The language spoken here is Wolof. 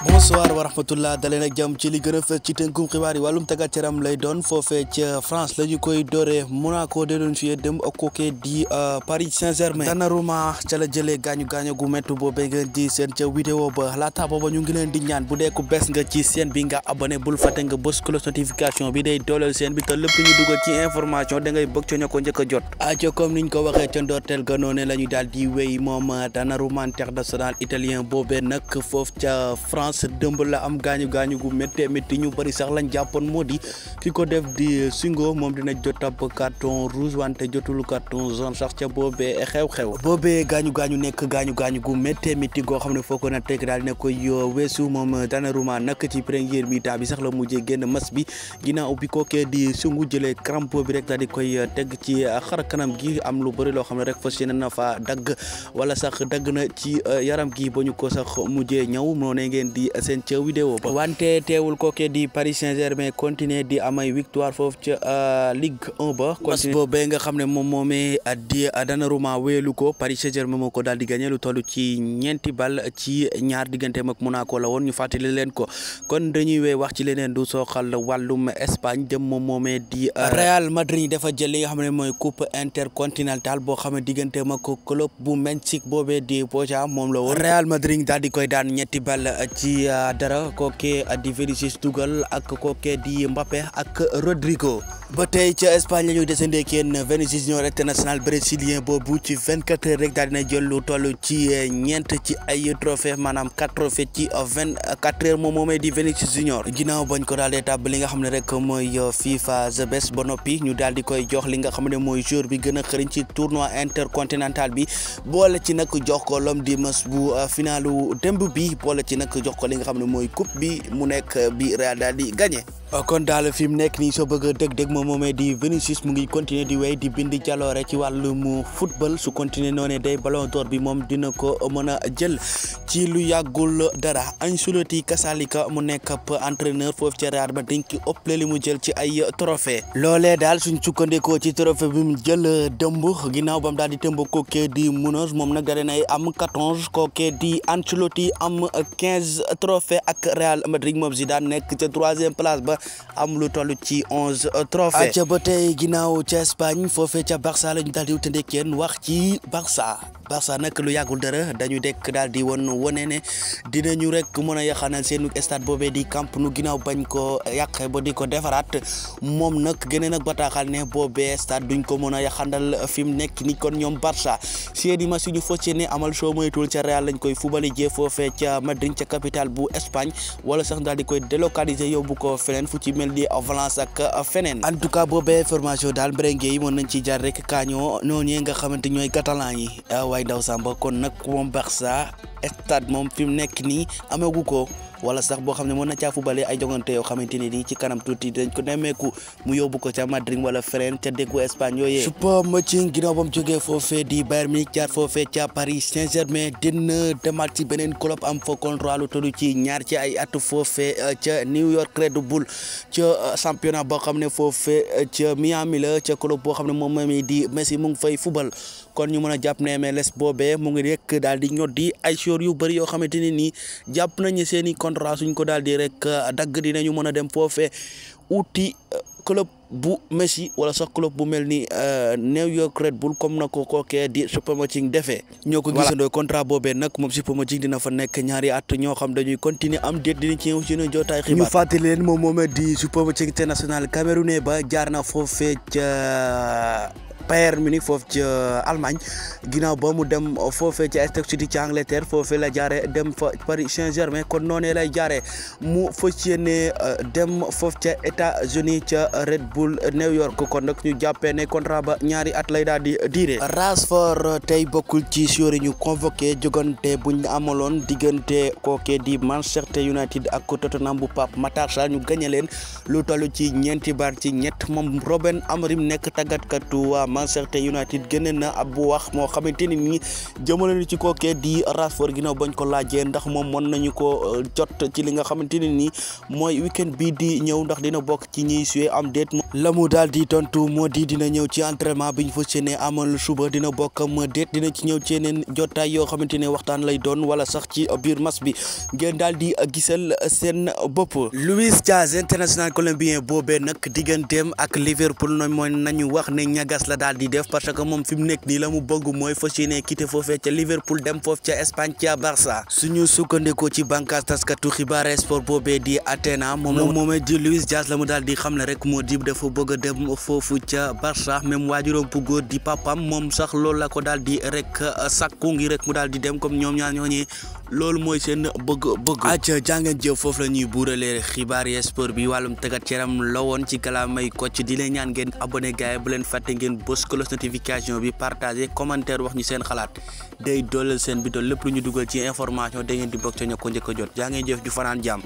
bonsoir wa rahmatullah daleen ak jàmm ci li gën a fës ci tënkum xibaar yi wàllum tàggat yaram lay doon foofee ca France la ñu koy dooree Monaco de doon fiyee dem ak kooke di Paris Saint-Germain. Donnarumma ca la jëlee gaañu gu métti boobee ngeen di seen ca vidéo ba laata booba ñu ngi leen di ñaan bu dee ku bees nga ci seen bi nga abonné bul fàtte nga bës cloche notification bi day dooleel seen bi te lépp ñu dugal ci information da ngay bëgg ca ñoo ko njëkk a jot. aco comme niñ ko waxee ca ndorteel ga noonu la ñu daal di wéy moom Donnarumma international italien boobee nag foofu ca France dëmb la am gaañu gu métti ñu bëri sax lañ jàppoon moo di ki ko def di Singo moom dina jot ab carton rouge wante jotul carton jaune sax ca boobee xew-xew boobee gaañu nekk gaañu gu métti goo xam ne foo ko na teg daal ne koy weesu moom Donnarumma nag ci première mi-temps bi sax la mujjee génn match bi ginnaaw bi kookee di Singo jëlee crampe bi rek daal di koy teg ci xar kanam gi am lu bëri loo xam ne rek fas yéene na fa dagg wala sax dagg na ci yaram gi ba ñu ko sax mujjee ñëw noonu ngeen di seen ca vidéo ba wante teewul kooke di Paris Saint-Germain continuer di amay victoire foofu ca Ligue 1 ba continuer boobee nga xam ne moom moomee di Donnarumma wéelu ko Paris Saint-Germain moo ko daal di gagné lu toll ci ñeenti bal ci ñaar digganteem ak Monaco la woon ñu fàttali leen ko kon dañuy wee wax ci leneen du soxal wàllum Espagne dem moom moomee di Real Madrid dafa jël li nga xam ne mooy coupe intercontinentale boo xam ne digganteem ak club bu Mexique boobee di Boca moom la woon Real Madrid daal di koy daan ñetti bal ci dara kooke di Vinicius dugal ak kooke di Mbappé ak Rodrigo ba tey ca Espagne la ñuy descendee kenn Vinicius Junior international brésilien boobu ci 24 heures rek daal dina jël lu toll ci ñeent ci ay trophée maanaam 4 trophée ci 24 heures moom moomee di Vinicius Junior ginnaaw bañ ko daal di tàbb li nga xam ne rek mooy FIFA The Best ba noppi ñu daal di koy jox li nga xam ne mooy joueur bi gën a xëriñ ci tournoi intercontinental bi boole ci nag jox ko l'homme du match bu finalu démb bi boole ci nag jox ko li nga xam ne mooy coupe bi mu nekk bi Real daal di gagné. kon daal fi mu nekk nii soo bëgg a dëgg moom moomee di Vinicius mu ngi continuer di wéy di bind jaloore ci wàllum football su continuer noonu day ballon d'or bi moom dina ko mën a jël ci lu yàggul dara Ancelotti kasalika mu nekk ab entraîneur foofu ci Real Madrid ki ëpp li mu jël ci ay trophée loolee daal suñ sukkandikoo ci trophée bi mu jël dëmb ginnaaw bam daal di tëmb kookee di Munoz moom nag daal dinay am 14 kookee di Ancelotti am 15 trophée ak Real Madrid moom Zidane nekk ca 3e place ba am lu toll ci 11 trophée ca ba tey ginnaaw ca Espagne foofee ca Barça la ñu daal di wutandee kenn wax ci Barça nag lu yàggul dara dañu dekk daal di wone ne dinañu rek mën a yaxanal seenu stade boobee di Camp Nou ginnaaw bañ ko yàqe ba di ko defaraat moom nag gënee nag bataaxal ne boobee stade duñ ko mën a yaxanal fi mu nekk ni kon ñoom Barça seeni match ñu fas yéene amal soo moytul ca Real lañ koy fubali jee foofee ca Madrid ca capitale bu Espagne wala sax daal di koy délocaliser yóbbu ko feneen fu ci mel ni Valence ak feneen en tout cas boobee information daal mbérénge yi mën nañ ci jaar rek kaañoo noonu nga xamante ñooy catalan yi waaye ndaw Samba kon nag moom Barça stade moom fi mu nekk nii amagu ko wala sax boo xam ne mën na caa fubale ay jongante yoo xamante ne nii ci kanam tuuti dañ ko nemmeeku mu yóbbu ko ca Madrid wala feneen ca dëkku Espagne yooyee Choupo-Moting ginnaaw ba mu jógee foofee di Bayern Munich jaar foofee ca Paris Saint-Germain dina demaat ci beneen club am fa contrat lu tollu ci ñaar ci ay at foofee ca New York Red Bull ca championnat boo xam ne foofee ca Miami la ca club boo xam ne moom mooy di Messi mu ngi fay fubal kon ñu mën a jàpp ne MLS boobee mu ngi rek daal di ñoddi ay joueurs yu bëri yoo xamante ne nii jàpp nañu seeni contrat suñ ko daal di rek dagg dinañu mën a dem foofee uti club bu Messi wala sax club bu mel ni New York Red Bull comme na ko kookee di Choupo-Moting defee ñoo ko gisandoo contrat boobee nag moom Choupo-Moting dina fa nekk ñaari at ñoo xam dañuy continuer am déet dinañ ci ñëw ci ñu jotaay xibaar ñu fàttali leen moom moomee di Choupo-Moting international camerounais ba jaar na foofee ca Bayern Munich foofu ci Allemagne ginnaaw ba mu dem foofee ca Stoke City ci Angleterre foofee la jaare dem fa Paris Saint-Germain kon noonee lay jaare mu fas yéene dem foofu ca États-Unis ca Red Bull New York kon nag ñu jàppee ne contrat ba ñaari at lay daal di diire. Rashford tey bokkul ci joueurs yi ñu convoqué jogante buñ amaloon diggante kooke di Manchester United ak Tottenham bu Pape Matar Sarr ñu gagné leen lu toll ci ñeenti bar ci ñett moom Ruben Amorim nekk tàggatkatu waa Manchester United génne na ab wax moo xamante ni nii jëmale na ci kookee di Rashford ginnaaw bañ ko laajee ndax moom mën nañu ko jot ci li nga xamante ni nii mooy weekend bi di ñëw ndax dina bokk ci ñiy suwe am déet la mu daal di tontu moo di dina ñëw ci entraînement bi ñu fas yéene amal suba dina bokk am déet dina ci ñëw ci yeneen jotaay yoo xamante ne waxtaan lay doon wala sax ci biir match bi ngeen daal di gisal seen bopp. Luis Diaz international colombien boobee nag digganteem ak Liverpool mooy nañu wax ne ñagas la daal di def parce que moom fi mu nekk nii la mu bëgg mooy fas yéene quitté foofee ca Liverpool dem foofu ca Espagne ca Barça suñu sukkandikoo ci bànqaas taskatu xibaar sport boobee di Atena moomee di Luis Diaz la mu daal di xam ne rek moo di dafa bëgg a dem foofu ca Barça même waajuram bu góor di papam moom sax loolu la ko daal di rek sakku ngi rek mu daal di dem comme ñoom ñaar ñooñi loolu mooy seen bëgg acca jàngeen jëf foofu la ñuy buuralee xibaar yi sport bi wàllum tàggat yaram la woon ci kalaamay Kocc di leen ñaan ngeen abonné gaay bu leen fàtte ngeen bës cloche notification bi partagé commentaire wax ñu seen xalaat day dooleel seen bi dool lépp lu ñu dugal ci information da ngeen di bokk ca ñoo ko njëkk a jot jàngeen jëf ju fanaan jàmm